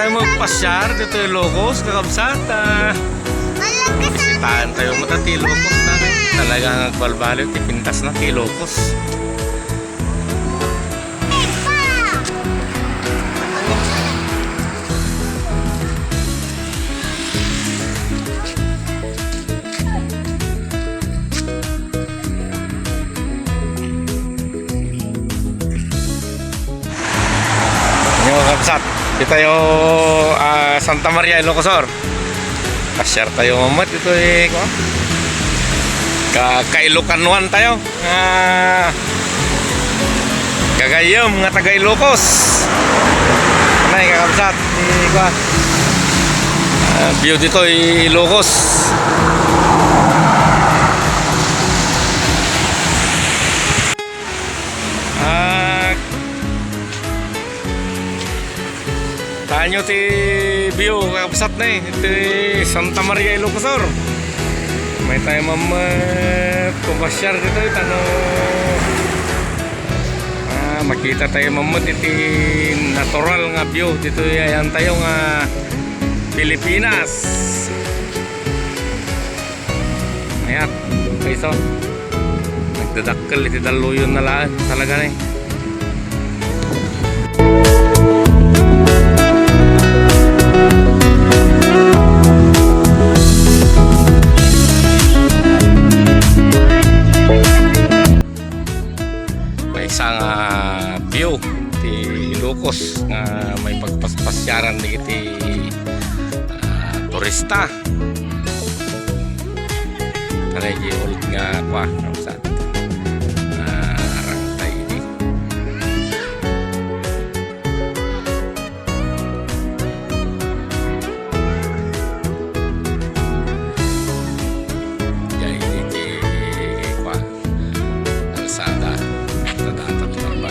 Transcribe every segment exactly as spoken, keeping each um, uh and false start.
Ay, magpasyar dito Ilocos, kakabsat. Ah, bisitaentayo met ti Ilocos na. Talagang agbalbaliw ti pintasna ti Ilocos. Inyo, kabsat, ditayo, ah, Santa Maria, Ilocos Sur. Pasyartayo met ditoy, kuan. Ka-, ka-Ilocanoantayo. Ah, gagayyem nga taga-Ilocos. Nay, kakabsat, ti, kuan, ah, view ditoy Ilocos. Ah, tanyo ti view, kakabsat, nay, iti Santa Maria, Ilocos Sur. Maytayo mammet pumasyar ditoy, tano, ah, makitatayo mammet iti natural nga view ditoy, ayantayo nga Pilipinas. Ayan, okay, so, nagdadakkel iti dalluyon na laeng, talaga ni. Maysa nga view ti Ilocos nga maipagpaspasyaran dagiti, ah, turista. Kanay di old nga kwa, kabsat. Ah, arang tayo di. Jay di, di, kwa, kalsada. Tadata, tadata.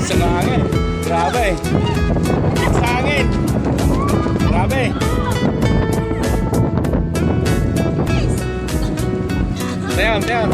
Sa hangin. Grabe. Sa hangin. Grabe. Tayan, tayan.